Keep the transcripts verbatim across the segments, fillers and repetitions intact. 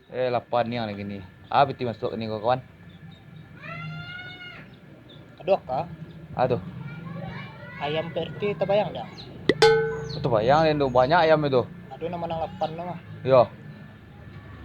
Eh, lapan nian lai kini. Ah, piti masuak kini ko, kawan. Aduh, Kak. Ah, tu. Ayam P R T tabayang dak? Tabayang, den tu. Banyak ayam itu. Ado nan manang lapan tu mah. Yo.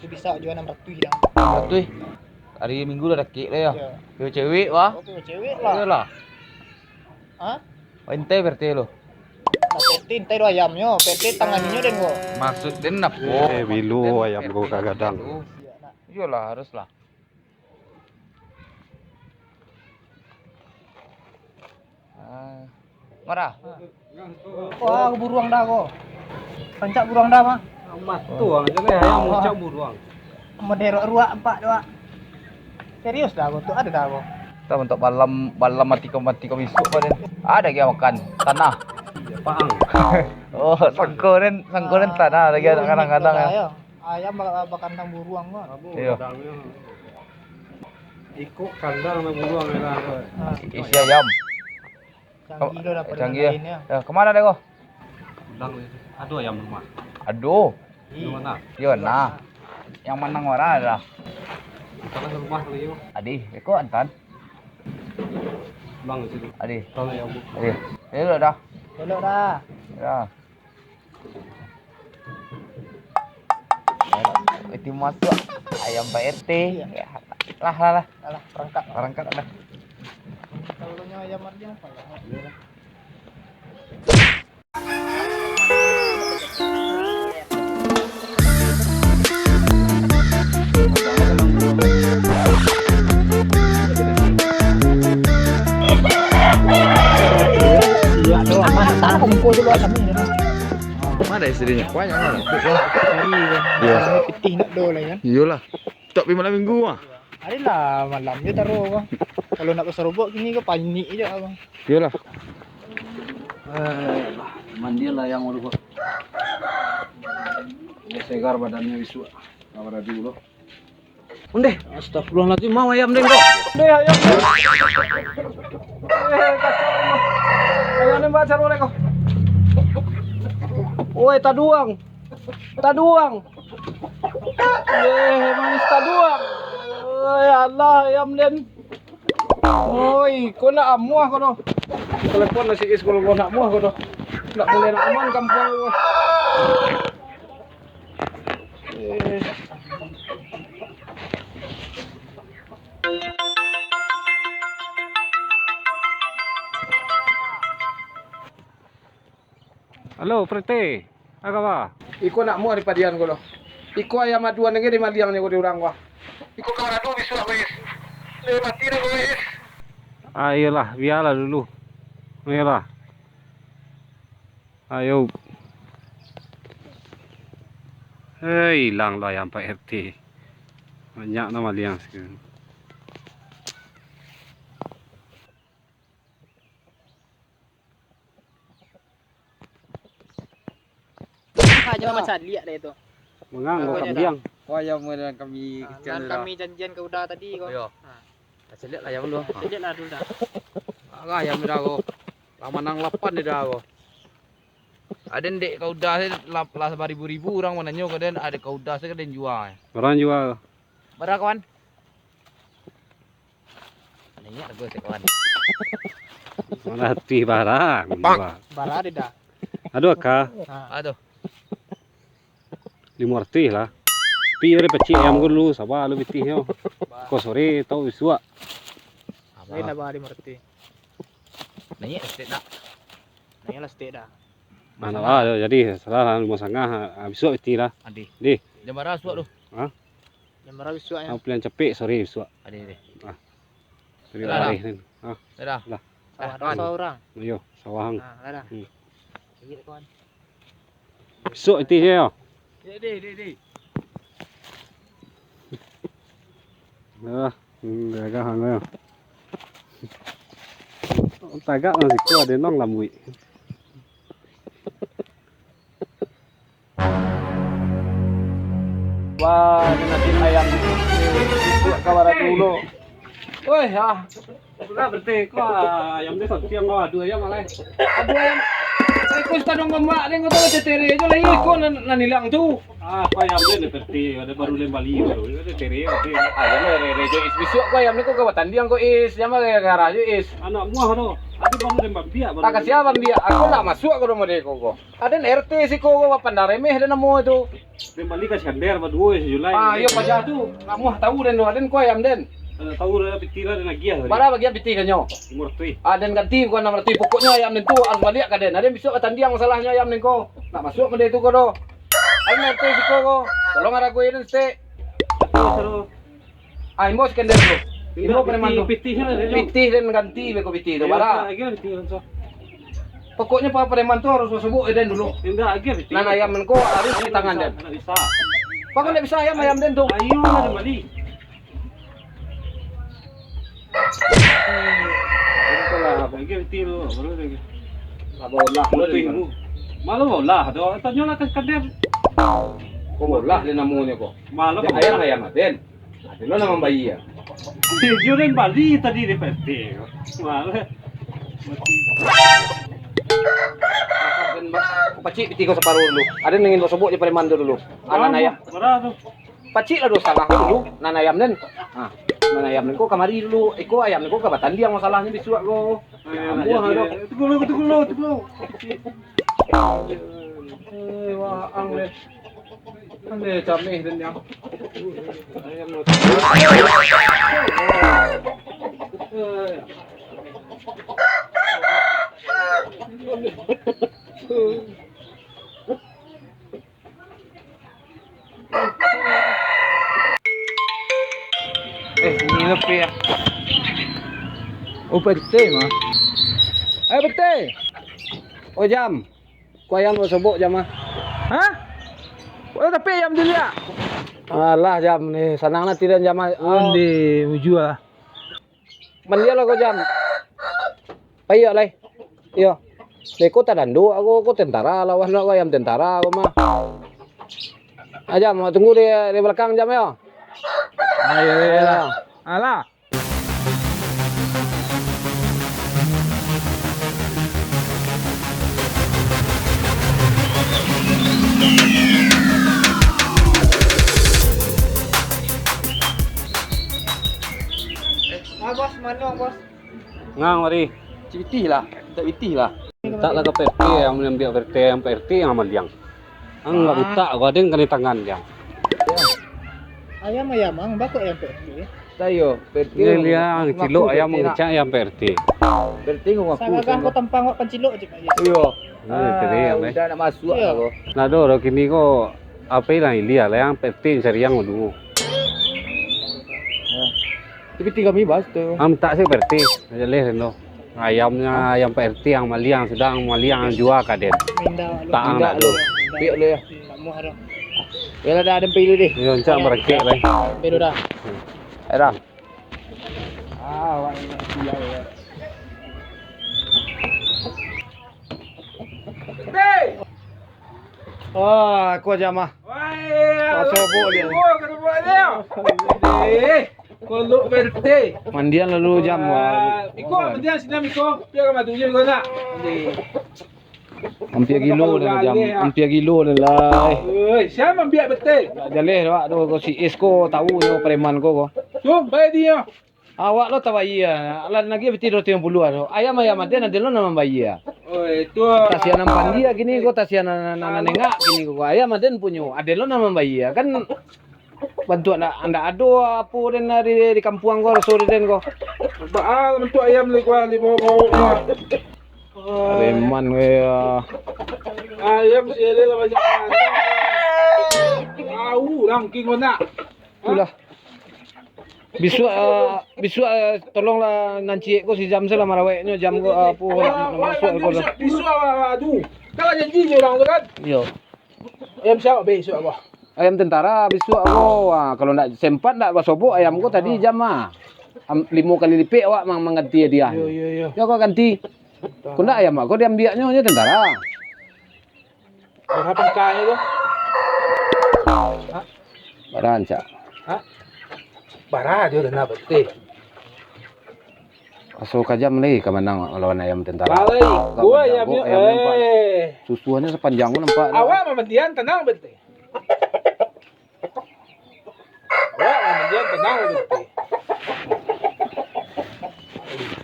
Tu bisa jua anam ratuih dah. Anam ratuih? Hari Minggu lah dakek lah yo. Yo. Yo, cewek, wah. Oh, tu cewek lah. Iyolah. Hah? Oh, intai P R T lo. Nah, P R T intai do ayamnyo, P R T tanganinyo den ko. Maksud den apo? Eh, bilo ayam ko kagadang. Iyolah, haruslah. Ah. Marah. Wah, buruang dah ko. Pancak buruang dah mah. Amat tu, ah, jadi ayam muncak buruang. Maderok ruak apak tu, ah. Serius dah ko, tu ado dah ko. Kita untuk balam, balam mati ko, mati ko bisuak ko, den. Ada lagi makan tanah. Paang. Oh, sangko den, sangko den tanah lagi kadang-kadang, yo. Ayam ba-, bakandang buruang ko. Iyo. Iko kandang buruang lah. Ah. Isi ayam. Canggih lo dapek canggih. Lain yo. Yo, kemana deh ko? Pulang deh. Ado ayam rumah. Ado. Di mana? Di mana? Yang manang wara dah. Kita kan rumah lagi ko. Adi, iko antan. Pulang di situ. Adi. Pulang ya, Bu. Adi. Ini lo dah. Elok dah. Ya. Itu masuk ayam Pak R T. Iya. Ya. Lah, lah, lah. Alah, perangkat. Perangkat lah. Kalau nya ayam Mardian apa ya? Mana istrinya? Banyak lah. Cari kan. Iya. Kalau pitih nak do lah kan. Iyolah. Tak pi malam minggu ah. Adalah malam je taruh ko. Kalau nak basarobok kini ko panik je ko. Iyolah. Eh, mandilah yang dulu ko. Biar segar badannya bisuak. Kabar dulu. Ondeh, astagfirullahaladzim, mau ayam den ko. Ondeh, ayam den. Eh, kacau. Ayam den baca oleh ko. Woi, taduang. Taduang. Eh, manis taduang. Woi, alah, ayam den. Oi, ko nak amuah ko doh. Telepon nasi is kalau ko nak amuah ko doh. Nak boleh nak aman kampung ko. Eh. Halo, Prete. Apa kaba? Iko nak muah di padian ko lo. Iko ayam aduan lagi di maliang nyo ko di urang ko. Iko kawan adu bisuak ko, Is. Eh, mati dah ko, Is. Ayolah, biarlah dulu. Ayolah. Ayo. Eh, hilang lah ayam Pak R T. Banyak no maliang sekarang. Aja macam liak deh tu. Mangang ko kambiang. Oh, ayam dan kami. Ah, kecil dan dah. Kami janjian ka Uda tadi ko. Iyo. Ha. Caliak lah ayam dulu. Caliak lah dulu dah. Agak ayam dah ko. Lah manang lapan dah ko. Aden dek ka Uda se lah, lah baribu-ribu urang mananyo ka den, aden ka Uda se ka den jua. Urang jua. Bara kawan? Naiak hargo se kawan. Mana hati barang. Bara ado dah. Aduh, Aka. Ha. Aduh. Limo ratuih lah. Pi udah pacik ayam ko dulu, saba lu pitih nyo. Ko sore tau bisuak. Lain lah, Bang, limo ratuih. Naiak lah setek dah. Naiak lah setek dah. Mana lah, jadi salah lah, limo sangah, ah, bisuak pitih lah. Adi. Di. Jam bara bisuak tu? Ha? Jam bara bisuak nyo? Aku pilihan capek sore bisuak. Adi, adi. Ah. Sore lah. Hari ni. Ah. Dah. Lah. Sawah doh, sawah urang. Iyo, sawah ang. Ah, lah dah. Hmm. Iyo, kawan. Bisuak pitih nyo. Dek, dek, dek, dek. Ah, hmm, gagah ang yo. Tagak nang siko ado nang lambuik. Wah, nasib ayam. Bisuak kabar dulu. Oi, ah. Sudah berhenti ko, ayam dia santiang ko, aduh ayam alai. Aduh ayam. Ai ko sitadong gombak den ko tu tetere aja lah, iko nan, nan hilang tu. Ah, ko ayam dia berhenti, ada baru lem bali baru. Ada tetere, ada. Ayam dia rere jo is. Bisuak ko ayam ni ko ka batandiang ko is. Jangan gara-gara jo is. Anak muah tu. Ada baru lem bambiak baru. Ah, kasihan bambiak. Aku nak masuk ke rumah dia ko ko. Aden R T siko ko, pandang remeh den namo tu. Den bali ka Iskandar baduo si Julai. Ah, iyo paja tu. Namuah tahu den tu, aden ko ayam den. Kada tahu lah, piti lah den agiah tadi. Bara bagian piti kanyo? Limo ratuih. Ah, den ganti bukan anam ratuih. Pokoknyo ayam den tu harus baliak ka den. Aden bisuak batandiang masalahnyo ayam den ko. Nak masuk mode tu ko do. Aden R T siko ko. Tolong haragoi den stek. Betul, Saro. Ah, imbau Iskandar tu. Indak, imbau preman tu. Pitih, pitih lah, dia. Pitih den ganti beko pitih tu, bara. Agiah pitih langsung. Pokoknyo pa-, preman tu harus basobok den dulu. Indak, agiah pitih. Nan ayam ko harus di tangan den. Indak bisa. Pokok indak bisa ayam, ayam den tu. Ayo lah, den bali. Itulah, agiah pitih dulu, baru lagi. Lah bolah dulu. Malu bolah tu. Tanyolah ka Iskandar. Ko bolah den namonyo ko. Malu bolah. Ayam, ayam den. Aden lo nan mambayia. Iyo den bali tadi di P T. Malah. Pacik piti ko saparo dulu. Aden ingin basobok jo preman tu dulu. Anan ayam. Bara tu? Pacik lah duo satangah ko dulu. Nan ayam den. Ha. Nan ayam den ko kamari dulu. Iko ayam den ko ka batandiang masalahnyo bisuak ko. Ayo, ambuah ayo, ayo. Tunggu dulu, tunggu dulu, tunggu dulu. Eh, wah, ang deh. Ande cameh dan yang. Eh, ini lebih ya. Oh, pete mah. Eh, pete. Oh, jam. Ko ayam lo sobok jam ah. Hah? Oh, tapi ayam diliak. Alah, jam ni sanang lah tidak jam ah. Onde ujua. Mandia lo ko jam. Payok lai. Iyo. Dek ko tadandu aku, ko tentara lawan aku ayam tentara aku mah. Ah, jam, tunggu di, di belakang jam yo. Ayo, ayo. Alah. Ah, bos, mano, bos? Ngang, mari. Cik pitih lah, mintak pitih lah. Mintak lah ka P R T, yang ambiak P R T, yang P R T yang amaliang. Ang nggak butak, gua ada yang kena tangan dia. Ayam, ayam, ang, bakok ayam P R T. Tayo, P R T. Ini dia, cilok ayam mengecak ayam P R T. P R T ngaku. Sagagah ko tampang wak pancilok cik. Iyo. Nah, itu dia, yang, eh. Udah nak masuk lah ko. Nah, do, do, kini ko, apa lah, ilia lah, yang P R T cari yang dulu. Tapi tiga mi bas tu. Am, tak sih P R T, aja leh, no. Ayamnya, ayam P R T yang maliang, sedang maliang, jua ka den. Minda lu. Tak, minda nak lu. Piak lu ya. Tak muah dah. Ya lah, dah, ada pilu deh. Yo, encak merengkek, lai. Pilu dah. Eh, dah. Ah, awak ni nak sial ya. Hei! Wah, aku aja mah. Wah, iya, sobok dia. Sobok dia. Eh, kolok berte. Mandian lalu jam. Ah, iko mandian sini, iko. Biar mati je kau nak. Ampia gilo dah jam. Ampia gilo dah lah. Oi, siapa ambiak berte? Jaleh awak tu, ko si Is ko tahu nyo preman ko ko. Tu, baik dia. Awak lo tabayia, alah nagih piti duo ratuih limo puluah tu. Ayam, ayam aden, aden lo nan mambayia. Oi, tu. Tasian nan pandia kini ko, tasian nan, nan, nan nengak kini ko. Ayam aden punyo, aden lo nan mambayia. Kan bantuak ndak, ndak ado apo den di, di kampuang ko, raso den ko. Ba, ah, bantuak ayam ni ko, di bawah-bawah. Preman ko ya. Ayam si ada lah banyak. Tahu rangking ko nak. Itulah. Bisuak, ah, bisuak, ah, tolonglah nan ciek ko si Jam se lah maraweknyo, Jam ko, ah, apo, nak, nak masuk ko lah. Bisuak, bisuak, ah, tu. Kan lah janji je urang tu kan? Iyo. Ayam siapa bisuak ko? Ayam tentara bisuak ko. Ah, kalau ndak sempat ndak basobok ayam ko tadi Jam ah. Am, limo kali lipek awak mang-, mangganti hadiah. Iyo, iyo, iyo. Yo ko ganti. Ko ndak ayam awak ko diambiaknyo, nyo tentara. Bara pangkanyo tu? Hah? Bara rancak. Hah? Bara jo dana betih. Raso ka Jam lai ka manang lawan ayam tentara. Balai, Agak gua manjago ayamnyo, ayam nampak. Eh. Susuannyo sapanjang tu nampak. Awak mamandian tanang bete. Awak mamandian tanang bete.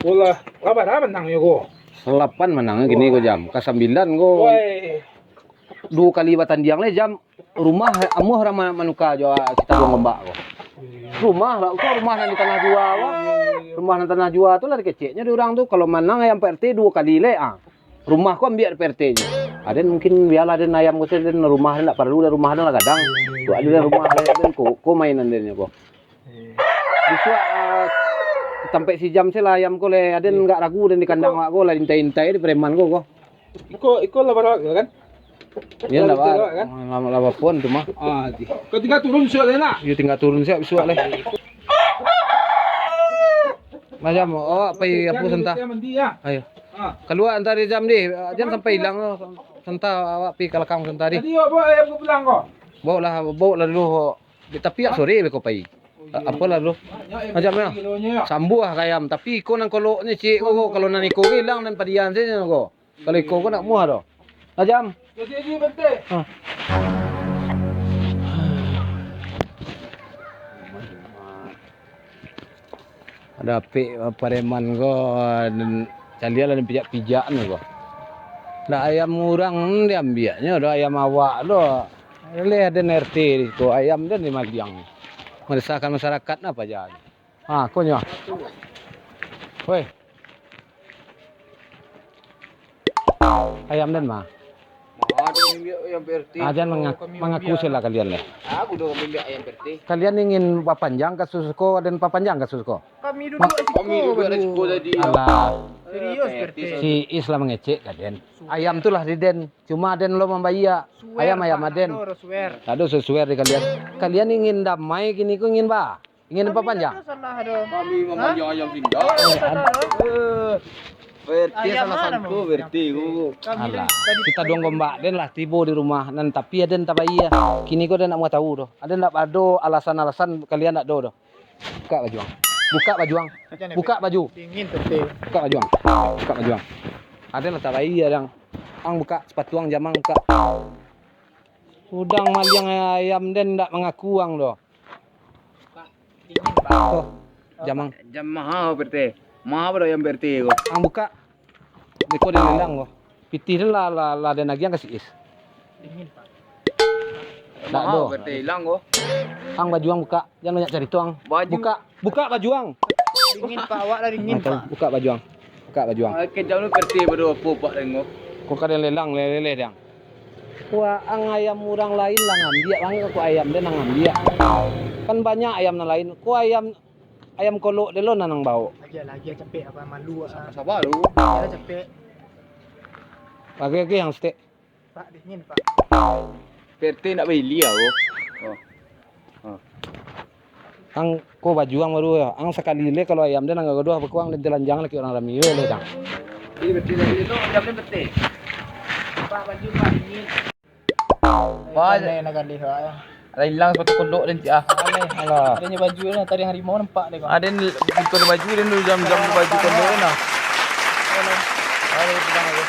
Bola, lapan lah manangnyo ko. Salapan manang kini ko Jam. Ka sambilan ko. Woi. Duo kali batandiang lai Jam. Rumah amuah urang ma-, manuka jo si Taduang Gombak ko. Rumah lah, ko rumah nan di tanah jua ko. Rumah nan tanah jua tu lah dikeceknyo di urang tu. Kalau manang ayam Pak R T duo kali lai, ah. Rumah ko ambiak di Pak R T nyo. Aden mungkin bialah den ayam ko se, den rumah den ndak paralu, den rumah den lah gadang. Tu ado den rumah den ko, ko mainan den ko. Bisuak, ah, tampek si Jam se lah ayam ko lai. Aden ndak ragu den di kandang awak ko lah, intai-intai di preman ko ko. Iko, iko lah barawak kan? Iyo, ndak ba-, kan? Lah, lah bapon tu mah. Ah, di. Kau tinggal turun siap lah nak. Iyo, tinggal turun siap bisuak lah. Macam, awak pai apo santa? Mandi ya. Ayo. Ah. Kalua antari Jam di. Jan sampai ilang lo. Santa awak pai ka lakang santa di. Tadi awak bawa ayam ke pulang ko? Bawa lah, bawa lah dulu. Tapi awak sore beko pai. Apo lah dulu. Macam mana? Sambuah ka ayam, tapi iko nan koloknyo ciek ko, kalau nan iko ko ilang nan padian sajo ko. Kalau iko ko ndak muah doh. Lah Jam. Jadi, jadi, Bante. Ha. Dapek pareman ko, caliak lah dipijak-pijak ni ko. Ndak ayam urang diambiaknyo doh, ayam awak doh. Leh den R T ko, ayam den dimaliang. Meresahkan masyarakat napa ja. Ha, ko nyo. Woi. Ayam den mah. Mah, ado mimbiak ayam P R T. Ah, jan manga-, mangaku se lah kalian leh. Aku dah mimbiak ayam P R T. Kalian ingin papanjang kasus ko, den papanjang kasus ko? Kami duduak di siko. Kami duduak di siko tadi. Alah. Serius, P R T. Si Is lah mangecek ka den. Ayam tu lah di den. Cuma den lo mambayia. Ayam, ayam aden. Tak ado sesuai di kalian. Kalian ingin damai kini ko ingin ba? Ingin papanjang? Kami mamanjang ayam pindah. Eh, salah tu. Eh, P R T salah satu, P R T ko. Alah, si Taduang Gombak den lah tibo di rumah nan, tapi aden tabayia. Kini ko den ndak mau tahu doh. Aden ndak ado alasan-alasan kalian ndak ado doh. Buka baju ang. Buka baju ang. Buka baju. Dingin, P R T. Buka baju ang. Buka baju ang. Aden lah tabayia dang. Ang buka sepatu ang, Jam ang buka. Udang maliang ayam den ndak mangaku ang doh. Pak, dingin, Pak. Oh, Jam ang. Jam maha, P R T. Maha pado ayam P R T ko. Ang buka. Beko den lelang ko. Pitih den lah, lah, lah den agiang ka si Is. Dingin, Pak. Ndak do. Maha P R T ilang ko. Ang baju ang buka. Jan banyak carito ang. Baju. Buka. Buka baju ang. Dingin, Pak. Awak lah dingin, Pak. Buka baju ang. Buka baju ang. Ah, kejam lu P R T pado apo, Pak, tengok. Ko ka den lelang, leleh-leleh dang. Wah, ang ayam urang lain lah ngambiak, ang ko ayam den lah ngambiak. Kan banyak ayam nan lain. Ko ayam, ayam kolok den lo nan ang baok. Agiah lah, agiah capek, apa, malu, ah. Sabar lu. Agiah lah capek. Agiah, agiah ang saketek. Pak, dingin, Pak. P R T nak bailia ko. Oh. Oh. Ang ko baju ang baru yo. Ang sakali le kalau ayam den ang gaduah bakuang den telanjang laki urang rami yo le dang. Ini betul tadi tu, ayam den betul. Pak, baju, Pak, dingin. Wah, ikan ni nak galih, Pak, yo. Lah ilang sepatu kolok den, cik, ah. Aneh. Alah. Adanya baju ni, tadi harimau nampak deh, Pak. Aden pintu baju den tu, jam-jam baju kolok den, ah. Alah, pulang aja.